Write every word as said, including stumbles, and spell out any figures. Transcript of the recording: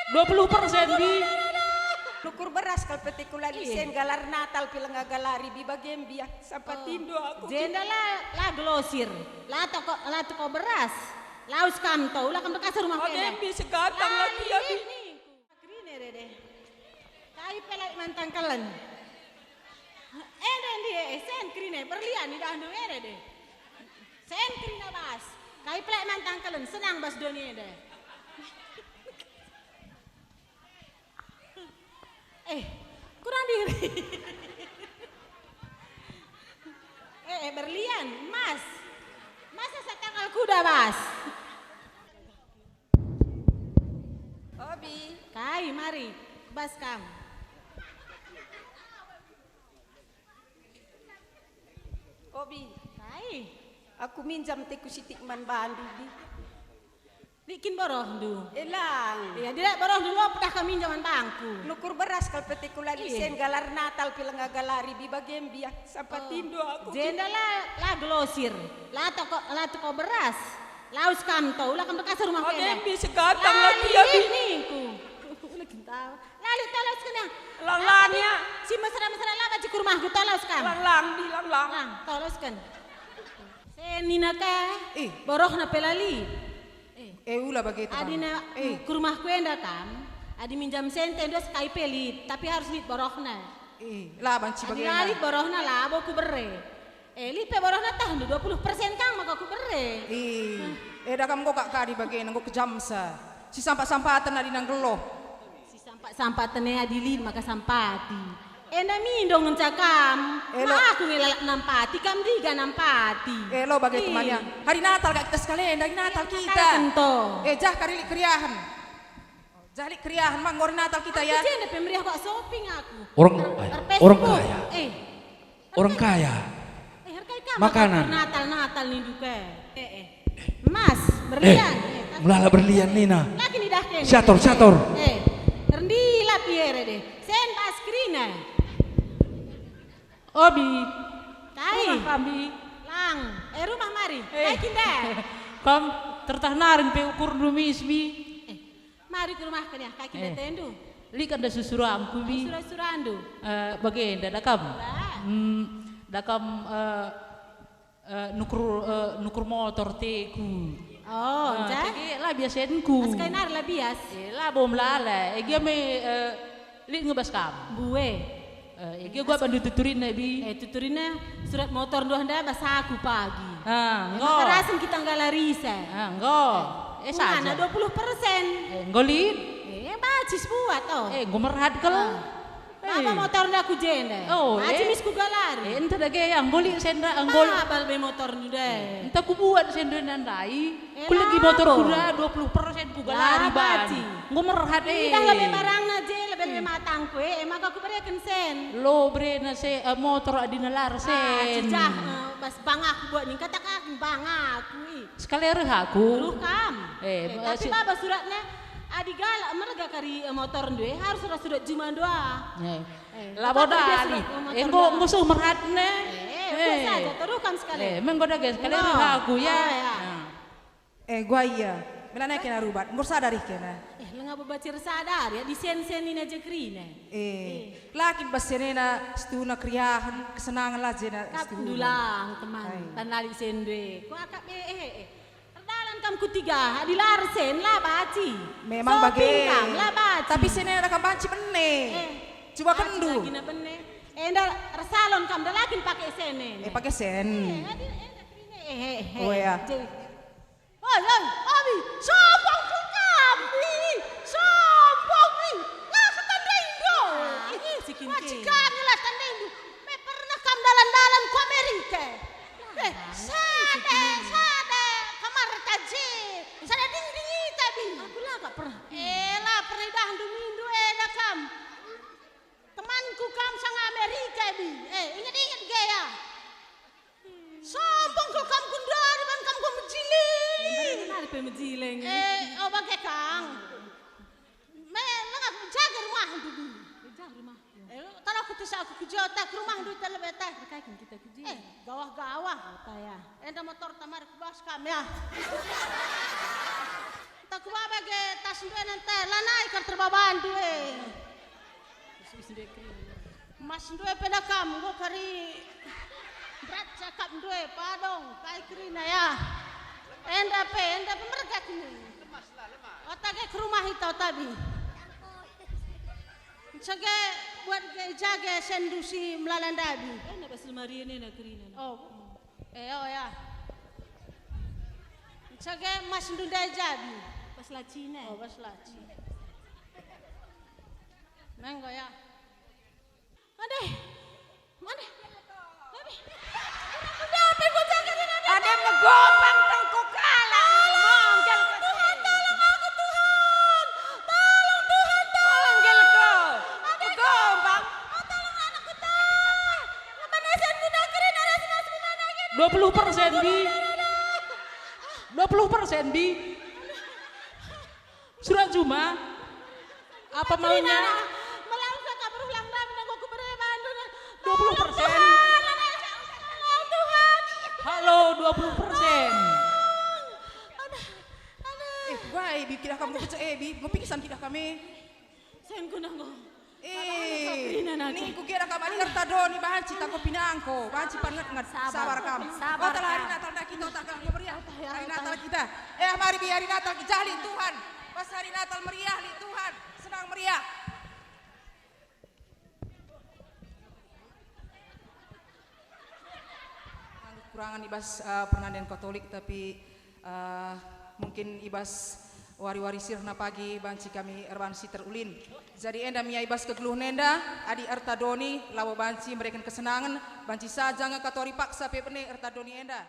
Dua puluh persen, Bi. Nukur beras kal pe teku lali. Iya. Sen galar Natal pe langa galari, Bi, bage, Bi, ah. Sampat Oh. tindo aku. Jenda la, la gelosir. La teko, la teko beras. Lawes kam to, ula kam dekasa rumah Bage, kena. Bi, segatang lagi ya, Bi. Lali ningku. Kerine rede. Kai pe lai mantang kelen. Ende ndie, eh, sen kerine, berlian idahndu ere de. Sen kerina bas. Kai pe lai mantang kelen, senang bas doni ende. Eh, kurang diri. Eh, eh, berlian, emas. Masa setanggal kuda bas. Obi. Kai, mari, bas kam. Obi. Kai? Aku minjam teku sitik man bandu, Bi. Lit kin borohndu? Elang. Iya, dilai borohndu lo pedah kam minjam man bangku. Nukur beras kal pe teku lali Iya. sen galar Natal pe langa galari, Bi, bage, Bi, ah. Sampat Oh. tindo aku. Jenda la, la gelosir. La teko, la teko beras. Lawes kam to, ula kam dekasa rumah Bage, kena. Bi, segatang lagi ya, Bi. Lali ningku. Ula kintawa. Lali tolosken ya. Lang-lang ya. Si mesra-mesra la banci ku rumahku, tolosken. Lang-lang, Bi, lang-lang. Lang, tolosken. Senina ka. Ih. Borohna pe lali. Eh. Eh, ula bage teman. Adina Eh. ku rumahku enda kam. Adi minjam sente ndos kai pe lit, tapi harus lit borohna. Eh, la banci Adi bage la lit borohna labo kubere. Eh, lit pe borohna tahndu dua puluh persen kang maka kubere. Eh, eda kam enggo kak kadi bagena, enggo kejamsa. Si sampat-sampaten adi nanggeloh. Si sampat-sampaten e adi lit maka sampati. Enda mindo ngenca kam. Elo. Ma aku nge lalap nampati, kam ndiga nampati. Elo bage Ih. temanna. Hari Natal kak kita sekali, enda hari Natal Ih, kita. Natal kento. Eh, jah kari lit keriahen. Jah lit keriahen, mang ngori Natal kita Aku ya. jenda pe meriah kok shopping aku. Orang, Er, eh, er Facebook. orang kaya. Eh. Orang Erkai. kaya. Eh, erkai kam Makanan. Natal-Natal nindu ke. Eh, eh. Emas, Eh, berlian. Eh, tas- melala berlian nina. Lagi nidah ke. Syator, syator. Eh, rendila piere deh. Sen bas kerina. Obi. Kai? Rumah kami. Lang. Eh, rumah mari. Eh. Kai kinda? Kam tertah naring pe ukurndu mis, Bi. Eh, mari ku rumah kania, kai kinda Eh. tendu? Lit kan da susurangku, Bi. Sura-surandu. Eh, bagenda da kam. Ba. Hmm, da kam, eh, eh, nukur, eh, nukur motor teku. Oh, Ah, nca? Tege la biasenku. Askai nari la bias. Eh, la bom lala. Eh, gia me, eh, lit ngebas kam. Bue. Eh, egi gua bandu tuturina, Bi. Eh, tuturina surat motor nduah nda bas aku pagi. Ah, Eh, enggo. Maka rasem kita nggalarisa. Ah, enggo. Eh, Ungana saja. dua puluh persen. Eh, enggo lit. Eh, bacis buat, oh. Eh, enggo merhat kal. Ah. Eh. Baba motor nda ku jenda. Oh, Aci eh. mis ku galari. Eh, enta dage ya, enggo lit senda, enggo. Babal be motor ndu deh. Enta ku buat senda ndai. Eh, Ku lagi motor labo. kuda dua puluh persen ku galari Labo, ban. Aci. Enggo merhat, eh. Idah lebe barangna je, lebe, lebe Hmm. matangku, eh, eh, maka kubereken sen. Lo berena se, eh, motor adina lar Ah, sen. Cecah, eh, bas bang aku buat ni, katakan bang aku, ih. Sekali reh aku. Ruh kam. Eh, Eh, ba-, tapi si- baba suratna, adi galak merga kari, eh, motor ndu, eh, harus ras surat juma ndu, ah. Eh. Eh, Labo tetap dia dali. surat, eh, motor Enggo, ndu, ah. enggo suh merhatna. Eh, Eh. buat saja, terus kam sekali. Eh, menggo dage sekali Enggo. reh aku, ya. Oh, ya. Nah. Eh, gua iya. Mela nai kena rubat. Enggo sada rih kena. Eh, lenga bebaci ersada, ya, di sen-sen nina je kerina. Eh, Eh. lakin bas senena setuna keriahen, kesenangan la jena Kap setuna. dulang, teman. Ai. Tan lali sendue. Ku akap, eh, eh, eh. Erdalan kam ku tiga, adi la ersen, la baci. Memang Shopping bage. kam, la baci. Tapi senena kam banci bene. Eh, Coba baci kendu. lagi na bene. Enda ersalon kam, da lakin pakai senen. Eh, pakai sen. Eh, adi, enda kerina. Eh, eh, eh. Oh, ya. Jadi, Oi, oi, Abi, sombong kal kam, Bi. Sombong, Bi. La ketandai ndo. Ah, ih, si Kim Kim. Majikan la tandai ndo. Me pernah kam dalan-dalan ku Amerika? Eh, ah, sade, si Kim Kim. sade, kamar taje. Sada dingding ita, Bi. Aku la gak pernah. Eh, la pernah idahndu mindu eda kam. Temanku kam sanga Amerika, Bi. Eh, inget-inget ge ya. Sombong kal kam ku ndari ban kam ku mejiling. Nari pe mejiling. Eh, oh bage kang. Me, lengah jaga rumahndu dulu. Jaga rumah. Eh, kalau aku tuh aku ku jota ke rumahndu itu lebih teh. Berkaikan kita ku Eh, gawah-gawah. Kota ya. Enda motor tamar ku bas kam ya. Tak kuba bage tas ndue nente, lanai kar terbabandu e. Mas ndue pe da kam, enggo kari berat cakap ndue, padong, kai kerina ya. Enda pe, enda pe mergak ni. Otage ke rumah ita, otabi. Ncege buat ge jage sendu si melala ndabi. Enda bas lemari enda kerina. Oh. Eh, oh ya. Ncege mas ndundai jadi. Bas lacina. Oh, bas laci. Menggo ya. Ade. Ade. Ade. Ade megombang tengku kalak. Monggel ke. Tuhan, tolong aku, Tuhan. Tolong, Tuhan, tolong. Monggel ke. Megombang. Oh, tolong anakku, tolong. Ngebenesenku nak keren, ada semas rumah sakit. Dua puluh persen, Bi. Dua puluh persen, Bi. Surat juma. Apa maunya? Melangsa ka berulang ram nenggo ku bere bandu. Dua puluh persen. Tuhan, Tuhan. Halo, dua puluh persen. Aduh, aduh. Eh, wai, Bi, kidah kam kecek, eh, Bi, mau pingsan kidah kami. Sen ku nenggo. Eh, ningku kira kam adi erta doni banci tako pinangko, banci pangetnget. Sabar, sabar kam. Sabar kam. Hari Natal dah kita, otak meriah. Hari Natal kita. Eh, mari bi hari Natal kita, lit Tuhan. Pas hari Natal meriah, lit Tuhan. Senang meriah. Kekurangan i bas, eh, perngandian Katolik, tapi, eh, mungkin i bas wari-wari si rehna pagi banci kami erban si terulin. Jadi enda me ia i bas kegeluhen enda, adi erta doni labo banci mereken kesenangen, banci saja nge katori paksa pe bene erta doni enda.